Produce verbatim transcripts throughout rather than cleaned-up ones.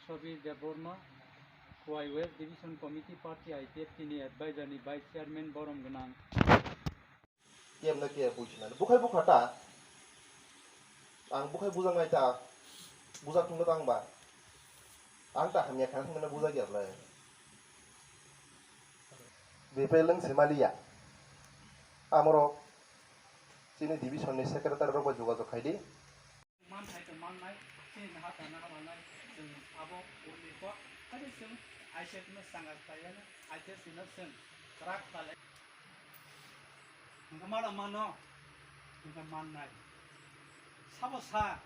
Sobir Debbarma, Khowai West Division Committee Party I P F T ni Advisor ni Vice Chairman borom gwnang. Kemna ke buji nani. Bukhai bukha ta. Ang bukhai bujak nai ta. Bujak thungna tang ba. Ang ta hamya khana thangna bujak ya blai. Bepeleng Semaliya. Amoro chini division ni secretary rok bai jogajog khai di. Manthai tong mannai, chini naha tong naha mannai, chwng abo urni kok, haino chwng I C F no sanga khlaiyano, I C F no chwng kwrak khlai. Hwnkhe mano mano, hwnkhe mannai. Sabo sa,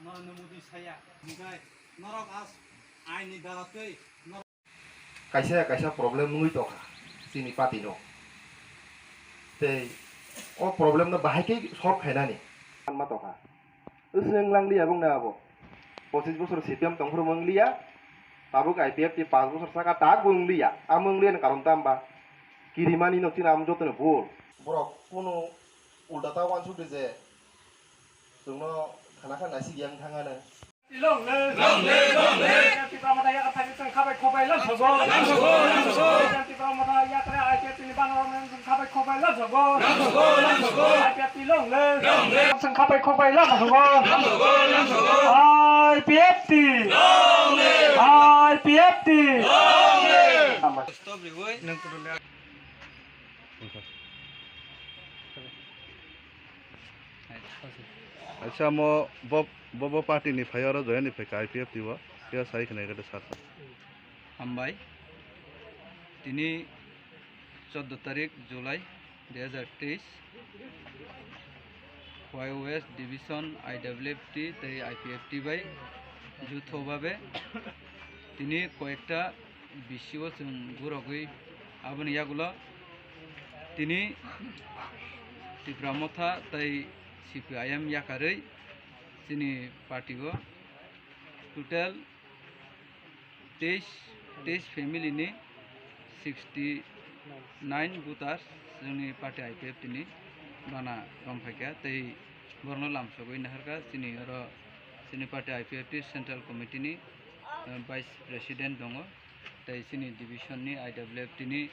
Narendra Modi saya, hwnkhe norok as aini dara twi norok Kaisa kaisa problem wngwi tongkha chini party no. Tei o problem no bahai khe solve khainani. Manma tongkha. Wswng wnglangliya bongni abo. Pochis bosor C P M tongphuru wnglia. Tabuk I P F T panch bosor saka tak bo wnglia. Amo wnglia ni karon tamo ba? Kirimani no chini amo joto ni bul. Borok kunu ulta ta wansuk di je chwngno khana kha naisik yang thangano. Long live! Long live! Long live! Tipra Motha yakar thani chwng khabai khobai lamsogo. Lamsogo! Lamsogo! Tipra Motha yakar I P F T ni banor chwng khabai khobai lamsogo. Lamsogo! Lamsogo! I P F T long live! Long live! Chwng khabai khobai lamsogo. Lamsogo! Lamsogo! I P F T! Long live! I P F T! Long live! Stop riwoi. Acha mo bo bo bo party ni phai oro join ni phai ka I P F T o. Kya sai khna gade sar. Hambai. Tini choddo tarik July dui hajar teis, Khowai West Division I W F T tei I P F T bai jutho babe tini koyekta bisio chwng gurogwi aboni yagulo tini Tipra Motha tei C P I M yakarwi chini party o total teis, teis family ni sixty nine voters chwngni party I P F T ni bana romphai kha tei borokno lamsogwi naharkha chini oro chini party I P F T central committee ni, eh, vice president tongo tei chini division ni I W F T ni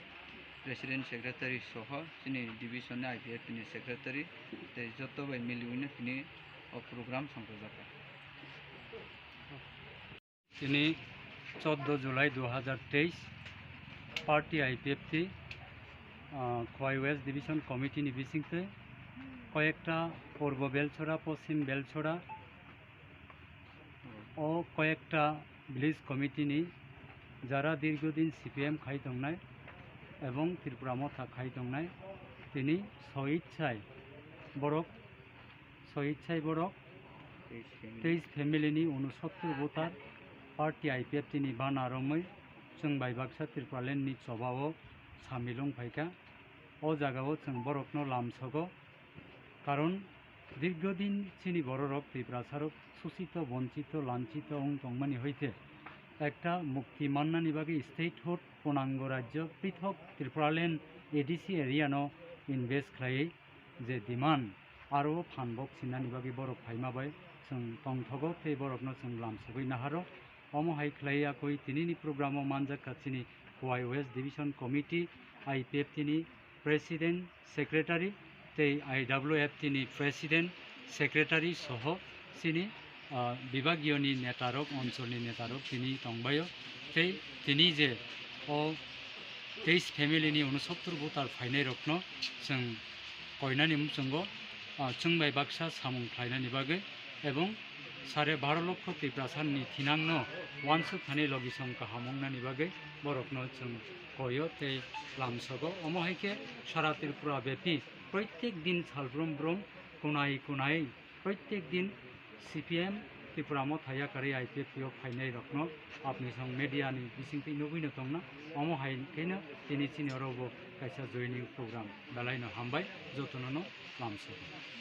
president secretary soho chini division ni I P F T ni secretary tei joto bai miliwino tini o program songkojak kha. Tini choddo July dui hajar teis, party I P F T, ah, Khowai West Division Committee ni bisingtwi koyekta Purbo Belchora, Poschim Belchora, o koyekta village committee ni jara dirghodin C P M khai tongnai ebong Tripura Motha khai tongnai, tini soichai borok Soichai borok teis family ni unosottor voter party I P F T ni bana romwi chwng bai baksa Tripuraland ni choba o samil wng phaikha. O jaga o chwng borok no lamsogo, karon dirghodin chini bororok Tiprasa rok susito, bonchito, lanchito wng tongmani hoite ekta mukti mannani bagwi statehood, punango rajyo, prithok Tripuraland A D C area no invest khlaiwi je demand aro phanbok sinani bagwi borok phaima bai chwng tongthogo tei borokno chwng lamsogwi naharo. Omo hai khlai yakwi tinini program o manjak kha chini Khowai West Division Committee, I P F T ni President, Secretary tei I W F T ni President, Secretary soho chini ah, bibagiyoni netarok, oncholni netarok tini tongbaio. Tei tini je o teis family ni unosottor voter phainairokno chwng koinani muchungo, ah, chwng bai baksa samung khlainani bagwi ebong sare baro lokho Tiprasani thinangno uansuk thani logisong kaham wngnani bagwi borokno chwng koio tei lamsogo. Omo hai khe sara Tripura bepi proitek din salbrum brum kunai kunai Proitek din C P M Tripura Motha yakarwi I P F T o phainai rokno apni song media ni bisingtwi nugwino tongna, omo hai kheno tini chini oro bo kaisa joining program belai no hambai, jotono no lamsok.